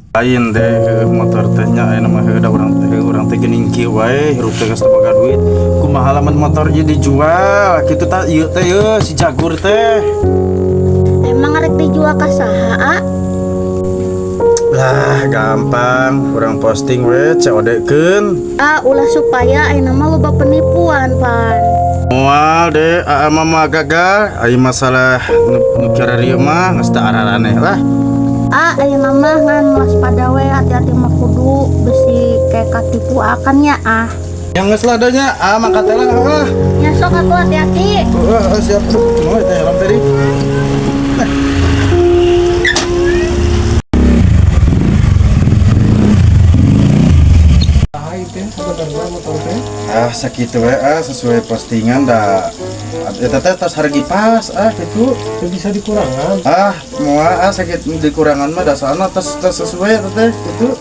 Lain deh motor teh nya aya mah heuh da urang teh geuning kieu wae hirup teh geus teu boga duit. Kumaha lamun motor ieu dijual kitu tah ieu teh yeuh si Jagur teh. Emang arek dijual ka saha, A? Lah gampang, urang posting we COD-keun. Ah, ulah supaya ayeuna mah loba penipuan, pan. Moal deh, aa mah moal gagal, ai masalah nu kieu mah geus teu araraneh lah. Ah, ayeuna mah ngan waspada we, hati-hati mah kudu bisi kayak katipu akan nya ah. Yang geus lah nya, ah mangkat teh lah ah. Ya sok atuh hati-hati. Heeh, siap. Mau teh helm tadi. Ah, sakitu we ah sesuai postingan da. Eta teh tos harga pas ah kitu. Teu bisa dikurangan. Ah, moal ah sakit dikurangan mah dasarna tos tos sesuai eta teh kitu.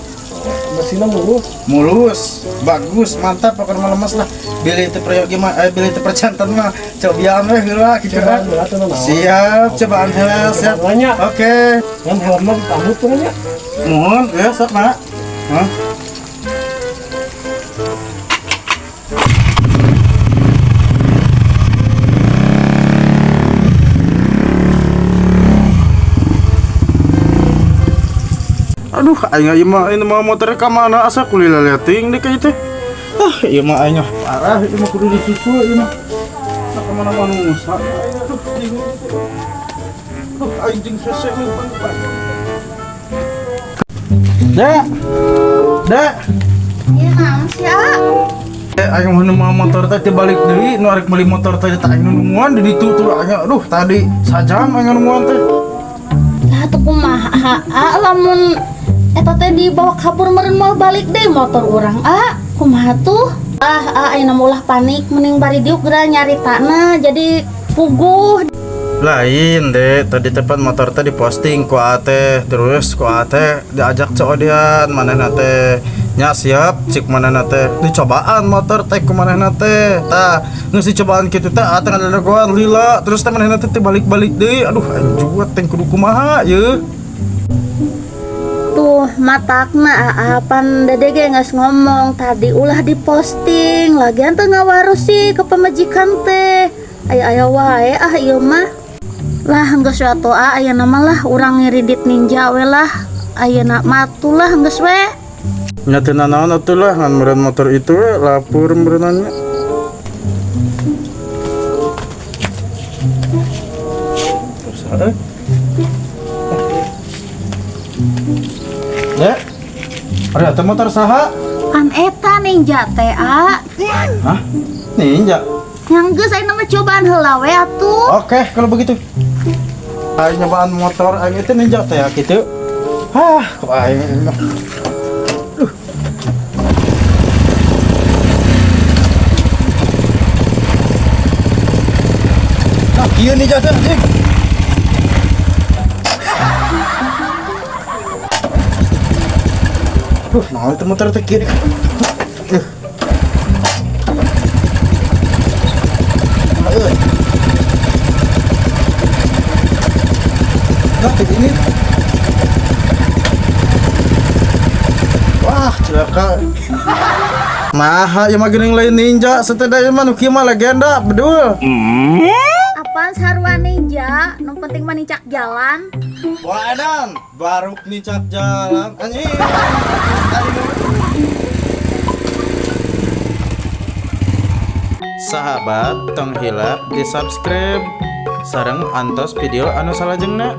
Mesinnya mulus. Mulus, bagus, mantap pokoknya mah lemes lah. Bilih teu prayogi mah bilih teu percanten mah cobian we heula kitu Cobaan kan. heula teh naon. Siap, cobaan heula, siap. Banyak. Oke. Kan helmna ditambut tuh nya. Mohon ya sok mak. Hah? Aduh, aing ieu mah ini mah motor ka mana asa kulila leting deh kayak teh. Ah, ieu mah aing parah, ieu mah kudu disusul ieu mah. Nah, ka mana manusia? Aduh, bingung. Aduh, aing jeung hese pan. Dek. Dek. Ieu naon sih, A? Aing mah nu motor teh teu balik deui, nu arek meuli motor teh teh aing nungguan di ditu tuh aing. Aduh, tadi sajam aing nungguan teh. Lah atuh kumaha, A, lamun eta teh dibawa kabur meureun moal balik deui motor urang, A. Kumaha tuh? Ah, A, ayeuna mah ulah panik, mending bari diuk geura nyaritana jadi puguh. Lain deh, tadi tempat motor teh diposting ku A teh, terus ku A teh diajak COD-an manehna teh. Nya siap, cik manehna teh dicobaan motor teh ku manehna teh. Tah, geus dicobaan kitu teh A teh ngadagoan lila, terus teh manehna teh balik-balik deui. Aduh, aing juet teh kudu kumaha yeuh. Tuh matakna AA pan Dede ge geus ngomong tadi ulah diposting, lagian teu ngawarusi ke pamajikan teh. Aya-aya wae ah ieu mah. Lah geus we atuh A, ayeuna mah lah urang ngiridit ninja we lah. Ayeuna mah atuh lah geus we. Nya teu nanaon atuh lah ngan meureun motor itu we lapur meureunannya. Terus ada. Dek. Ada teh motor saha? Pan eta ninja teh, A. Hah? Ninja? Yang geus ayeuna mah cobaan heula we atuh. Oke, kalau begitu. Aing nyobaan motor aing itu ninja teh ya kitu. Hah, kok aing. Duh. Nah, kieu ninja teh anjing. Duh, nah itu motor teh kieu. Duh. Nah, ini. Wah, celaka. Nah, ieu mah geuning lain ninja, setidaknya mah nu kieu mah legenda, bedul. Apaan sarua ninja? Nu penting mah nincak jalan. Wah, edan, baruk nincak jalan. Anjing. Sahabat, tong hilap di subscribe. Sareng antos video anu salajengna.